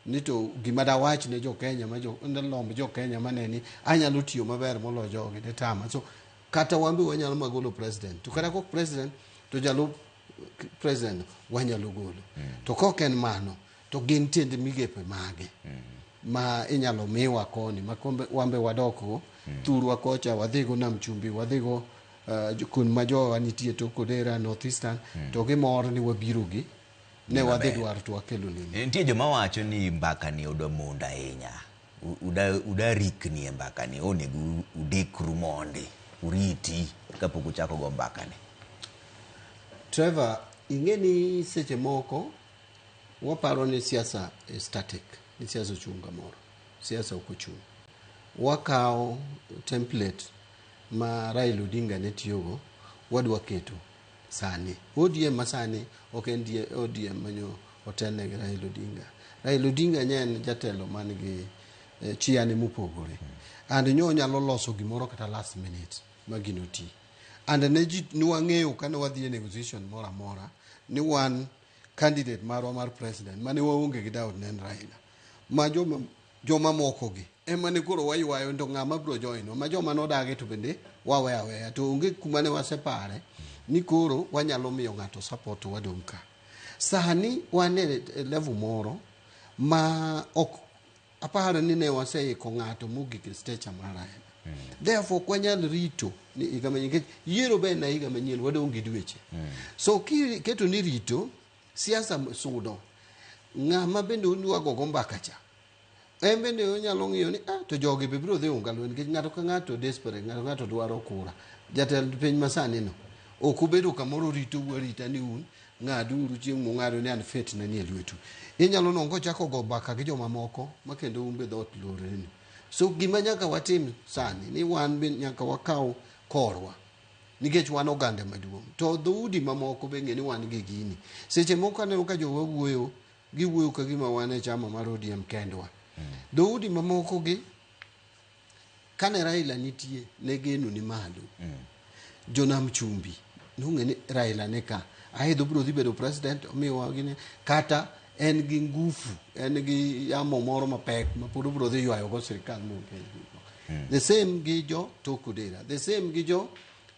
Ni to gima dawach ne jo Kenya ma jo, ne lomb jo Kenya mane ni anyalo tiyo maber moloyo jogi detama. So kata wan be wanyalo magolo president. To kata kok president to jalup president wanyalo golo. To kok en mano to gin tiend migepe mage ma inyalo miwa koni ma kombe wambe wadokgo thurwa kocha wadhigo Nam Chumbi, wadhigo kun ma jowa nitie to Kodera, North Eastern, to gimor ni wabiro gi ne wadhi dwaro to wakelo nini. Nitie joma wacho ni mbaka ni odwa mondo ahinya. Uda rikni e mbaka ni, onego udikru mondi, uriti kapok uchako go mbaka ni. Trevor, ing'e ni seche moko waparo ni siasa is static, ni siasa ochung' kamoro. Siasa ok ochung'. Wakawo template ma Raila Odinga ne tiyogo, wadwa keto sani. ODM ma sani ok en ODM manyo otelne gi Raila Odinga. Raila Odinga nye en jatelo man gi chiane mopogore. And nyo onyalo loso gimoro kata last minute ma gino ti. And ne ji nwang'eyo kane wadhi e negotiation moro amora ni wan candidate marwa mar president mane waonge gi doubt ne en Raila. Ma joma moko gi ema ne koro waywayo to ng'ama biro join ma joma nodagi to bende wawe aweya to onge kuma ne wasepare ni koro wanyalo miyo ng'ato support to wadong' ka. Sani wan e level moro ma ok aparo ni ne waseiko ng'ato mogik e stature mar Raila. Therefore ok wanyal rito ni higa manyien nikech yiero be en higa manyien wadong' gi dweche. So kiketo ni rito siasa sudo ng'ama bende udwa gogo mbaka cha en bende onyalo ng'iyo ni to jogi be biro dhi unga lweny nikech ng'ato ka ng'ato desperate, ng'ato ka ng'ato dwaro kura. Jatend piny masani no ok obedo kamoro ritou arita ni un ng'aduru chieng' mung'ado ni an fate na nie lwetu. Inyalo nwang'o kochako go mbaka gi jomamoko ma kendo un be dhoot lorrenu. So gima nyaka watim sani ni wan be nyaka wakaw korwa nikech wan oganda maduong'. To dhoudi mamoko be ng'e ni wan gi gini. Seche moko aneno ka jowa wuoyo, giwuoyo ka gima wan e chama mar ODM kendwa. Dhoudi mamoko gi kane Raila nitie ne geno ni malo. Jonam chumbi nong'e ni Raila ni ka aidho biro dhi bedo president omiwa gini kata en gi ngufu en gi yamo moro mapek ma pod obiro dhi ywayo go sirikal mokel. The same gi jo Tok Odera, the same gi jo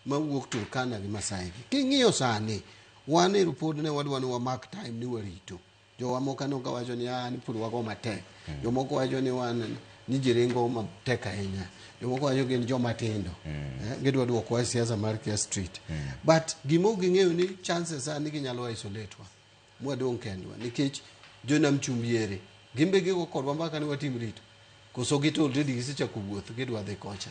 mawuok Turkana gi Masai gi. King'iyo sani wan ero pod ne wadwa ni wamak time ni warito. Jowa moko aneno ka wacho ni ni pod wago matek. Jomoko wacho ni wan ni ji ringo matek ahinya. Jomoko wacho gin joma tindo. Gidwa duokowa e siasa mar Kia Street. But gima ok ging'eyo ni chances are ni ginyalo isolate wa. Mwadong' kendwa nikech jonam chumbi ere. Gin be gigo kodwa mbaka ni watim rito. Koso gito already gisechako wuoth gidwa dhi kocha.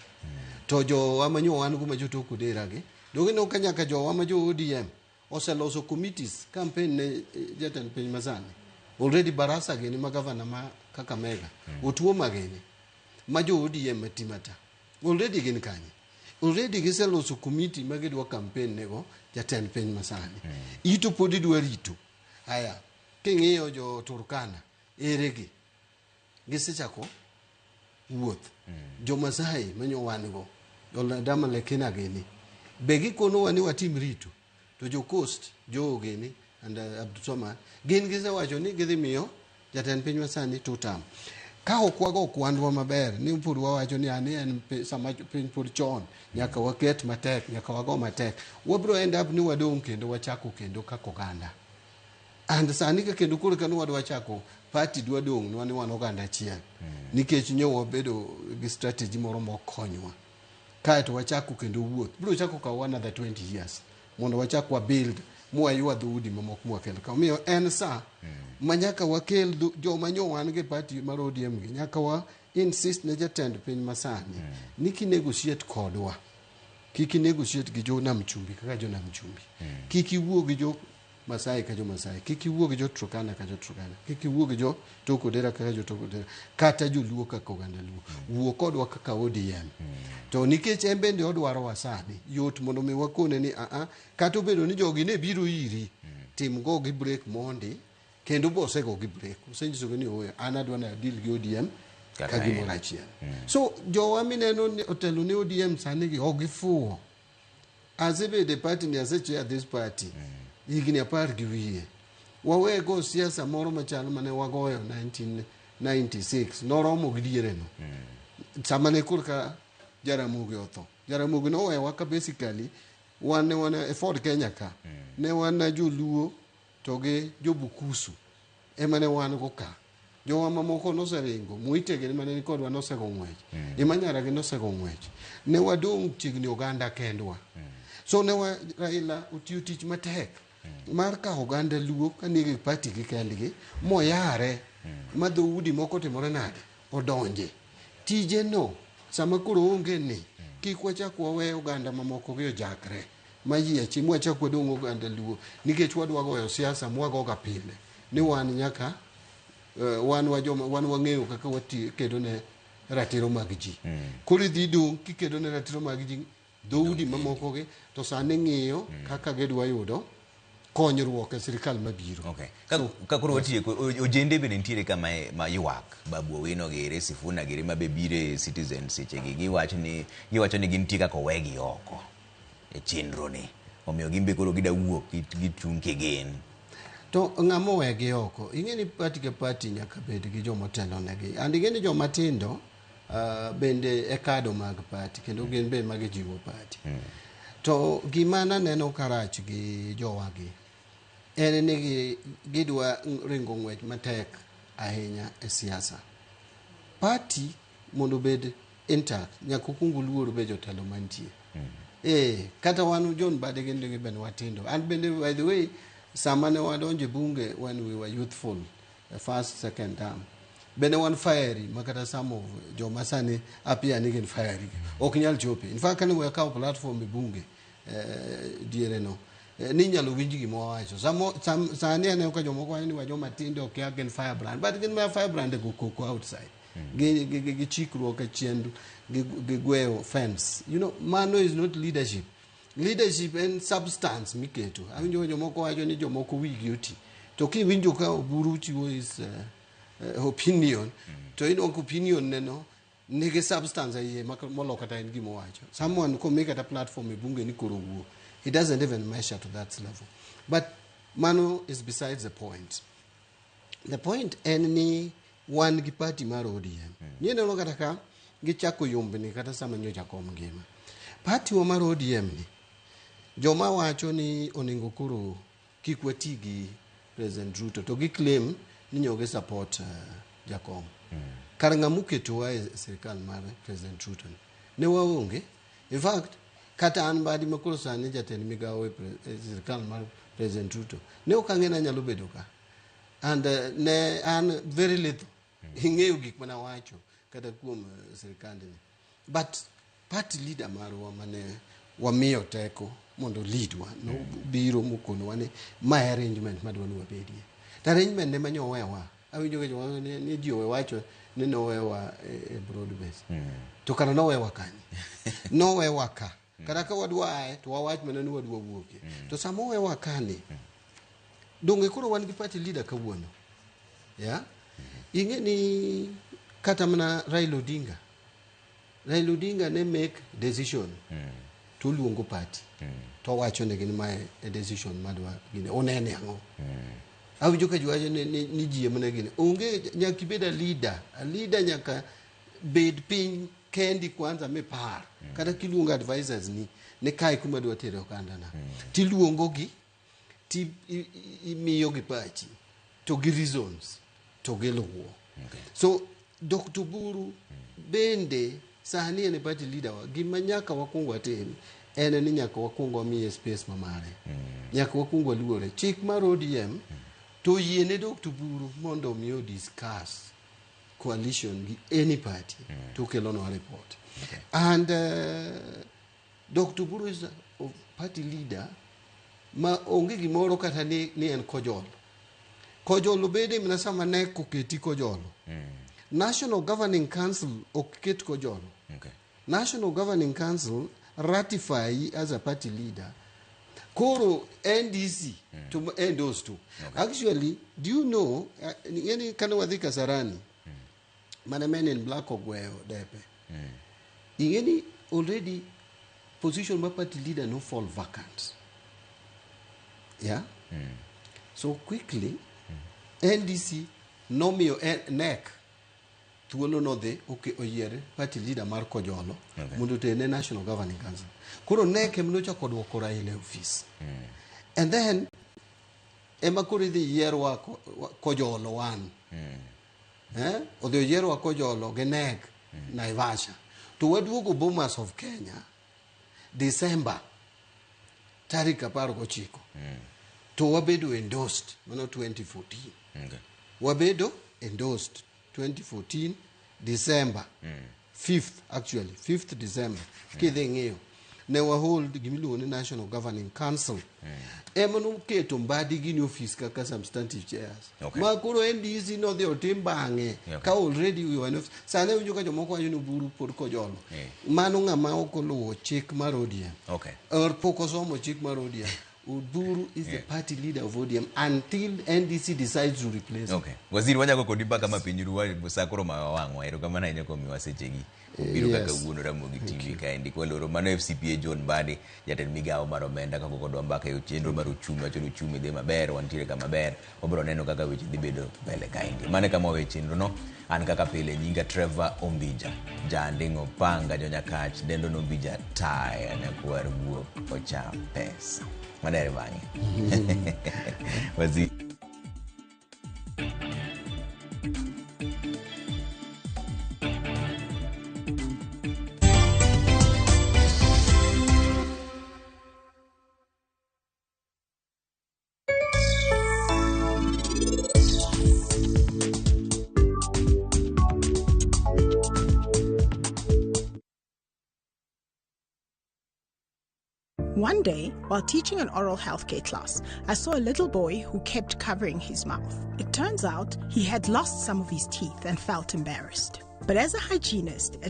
To jowa manyo wan go ma jo Tok Odera gi. Donge ineno ka nyaka jowa ma jo ODM oseloso committees campaign ne jatend piny masani. Already Barasa gini ma governor ma Kakamega. Otuoma gini ma jo ODM matimata. Already gin kanye. Already giseloso committee ma gidwa campaign nego jatend piny masani. Ito pod idwa rito. Aya, king'iyo jo Turkana, ere gi? Gisechako wuoth. Jo Masai manyo wan go, Oladama Lekina gini, be gikonowa ni watim rito. To jo Coast, jo gini, and Abdulswamad, gin gisewacho ni gidhi miyo jatend piny masani two term. Ka ok wago kwandwa maber, ni pod wawacho ni ani en sama piny pod chon, nyaka waket matek, nyaka wago matek. Wabro end up ni wadong' kendo wachako kendo kaka oganda. And sani ka kendo koro ka wadwa chako party dwa dong' nwa ni wan oganda achiel. Nikech nyo wabedo gi strategy moro mokonywa. Kaeto wachako kendo wuoth. Biro chako kawo another 20 years. Mondo wachak wa build mwaywa dhoudi mamoko mwakel ka. Omiyo en sa ma nyaka wakel joma nyo wan gi party mar ODM gi nyaka wa insist ne jatend piny masani ni kinegotiate kodwa kik inegotiate gi jo Nam Chumbi kaka jo Nam Chumbi. Kik iwuo gi jo Masai ka jo Masai, kik iwuo gi jo Turkana ka jo Turkana, kik iwuo gi jo Tok Odera kaka jo Tok Odera, kata joluo kaka oganda Luo. Wuo kodwa kaka ODM. To nikech en bende odwarowa sani, yot mondo mi wakone ni aa, kata obedo ni jogi ne biro iri, tim go gi break mondi, kendo bo osego gi break. Osenyisogi ni ooyo, an adwa ni adeal gi ODM Kaka ka gimoro en. achiel. So jowa mineno ni otelo ne ODM sani gi ok gifuwo. Asebedo e party ni asechair this party higni 10 gi wiye. Wawe go siasa moro machal mane wagoyo 1996 noromo gi diere no. Sama ne korka Jaramogi otho. Jaramogi nowewa ka basically wan ne wan e Ford Kenya ka. Ne wan joluo to gi jobukusu ema ne wan go ka. Jowa mamoko noseringo, Muite gi mane ni kodwa nosego ng'wech. Imanyara gi nosego ng'wech. Ne wadong' chiegni oganda kendwa. So ne wa Raila otiyo tich matek mar kawo oganda Luo ka nigi party gi kendgi moyare ma dhoudi moko otimore nade odonje. Tije no sama koro onge ni kik wachak wawe oganda mamoko gi ojakre mayiechi mwachak wadong' oganda Luo nikech wadwa goyo siasa mwagoga pile ni wan nyaka wan wa joma wan wang'eyo kaka wati kedo ne ratiro mag ji. Koro idhi dong' kikedo ne ratiro mag ji dhoudi mamoko gi to sani ng'iyo kaka gidwa yudo konyruok e sirikal mabiro. Okay. Ka koro watieko, ojende bende nitiere kama ma ywak. Babu Owino giri, Sifuna giri ma be biro e Citizen sechegi. Giwacho ni gintie kaka owegi oko e chenro ni. Omiyo gin be koro gida wuok gichung' kigin. To ng'ama owegi oko, ing'e ni party ka party nyaka bed gi joma otelonegi. And ing'e ni joma tindo bende e kado mag party kendo gin be ema gijiwo party. To gima naneno karach gi jowagi en ni gidwa ringo ng'wech matek ahinya e siasa. Party mondo obed intact nyaka okuong oluor be jotelo mantie. Kata wan John Mbadi gin bende watindo. And bende by the way, sama ne wadonjo e bunge when we were youthful, the first, second term, bende wan fiery ma kata some of joma sani appear ni gin fiery ok nyal chope. In fact, kane wakawo platform e bunge diere no, ni inyalo winj gima wawacho. Sani aneno ka jomoko wacho ni wa joma tindo okia gin firebrand, but gin ma firebrand go koko outside. Gi chikruok e chien, gi gweyo fence. You know, mano is not leadership. Leadership en substance miketo. Awinjo ka jomoko wacho ni jomoko wigi oti. To kiwinjo ka Oburu chiwo his opinion, to inwang'o ka opinion ne no nigi substance e iye molo kata en gima owacho. Someone komi kata platform e bunge ni koro wuo, he doesn't even measure to that level. But mano is besides the point. The point en ni wan gi party mar ODM. Nineno kata ka gichako yombni kata sama nyocha kom ngima. Party wa mar ODM ni, joma wacho ni onego koro kik wati gi President Ruto to gi claim ni nyo gi support Jakom. Kar ng'ama oketowa e sirikal mar President Ruto ni, ne waonge. In fact, kata an Mbadi ma koro sani jatend migawo e sirikal mar President Ruto, ne ok ang'e ni anyalo bedo ka. And ne an very little. Ing'eyo gik mana wacho kata kuom sirikandni. But party leader marwa mane wamiyo teko mondo lead wa nobiro mokonowa ni mae arrangement madwa ni wabedie. To arrangement ne manyo owewa. Awinjo ka jomoko ni ji owe wacho ni nowewa e broad base. To kara nowewa kanye? Nowewa ka. Kata ka wadwa aye to wawach mana ni wadwa wuokie. To sama owewa kani, donge koro wan gi party leader kawuono? Yeah? Ing'e ni kata mana Raila Odinga. Raila Odinga ne make decision to oluongo party to owacho negi ni mae e decision madwa gine unene ang'o. Awinjo ka ji wacho ni ji ema ne gine. Onge nyaka ibed a leader. A leader nyaka bed piny kendi kwanza mipar. Kata kiluongo advisors ni kae kuma adwa tere ogandana. Tiluongo gi ti imiyo gi pachi to gi reasons to giluwo. So Dr. Oburu bende sani en e party leader wa. Gima nyaka wakwong watim En ni nyaka wakwong wamiye space ma mare. Nyaka wakwong waluore. Chik mar ODM to yiene Dr. Oburu mondo mi o discuss coalition gi any party to kelonwa report. And Dr. Oburu is a party leader ma onge gimoro kata ni en Kojolo. Kojolo bede mana sama NEC oketi Kojolo. National Governing Council ok ket Kojolo. National Governing Council ratify as a party leader. Koro NDC to endorse to. Actually, do you know, yani kane wadhi Kasarani, mane Men in Black ogweyo depe. Ing'eni already position mar party leader no fall vacant. Yeah? So quickly, NDC nomiyo NEC thuolo nodhi oyier party leader mar Kojolo mondo oterne National Governing Council. Koro NEC ema nochako duoko Raila e ofis. And then ema koro idhi yierwa Kojolo wan. Eh? Odhi oyierwa Kojolo gi NEC Naivasha. To waduogo Bomas of Kenya December tarik 19. To wabedo endorsed mano 2014. Wabedo endorsed 2014 December 5th, actually 5th December. Kidhi ng'iyo ne wahold gimiluongo ni National Governing Council ema noketo Mbadi gini ofis kaka substantive chairs ma koro NDC nodhi otim bang'e ka already we were in office. Sani awinjo ka jomoko wacho ni Oburu pod Kojolo. Mano ng'ama ok oluwo chik mar ODM or pok osomo chik mar ODM. Oburu is the party leader of ODM until NDC decides to replace him. Okay. Waziri, wanyako kodi mbaka ma piny ru sa koro ma wang'wa. Erokamano ahinya kuom miwa sechegi. Obiro kaka wuon Ramogi TV kaendi kwaloro. Mano FCPA John Mbadi, jatend migawo mar omenda kako kodwa mbaka e chenro mar uchumi. Wacho ni uchumi dhi maber, wantiere kama ber. Wabiro neno kaka weche dhi bedo mbele kaendi. Mano e kama wawe chenro no. An kaka pile nyinga Trevor Ombija. Janding'o panga jonyakach dendo nombija taya nyakwar guok ocham pesa. Manere bang'e. Waziri. One day, while teaching an oral healthcare class, I saw a little boy who kept covering his mouth. It turns out he had lost some of his teeth and felt embarrassed. But as a hygienist,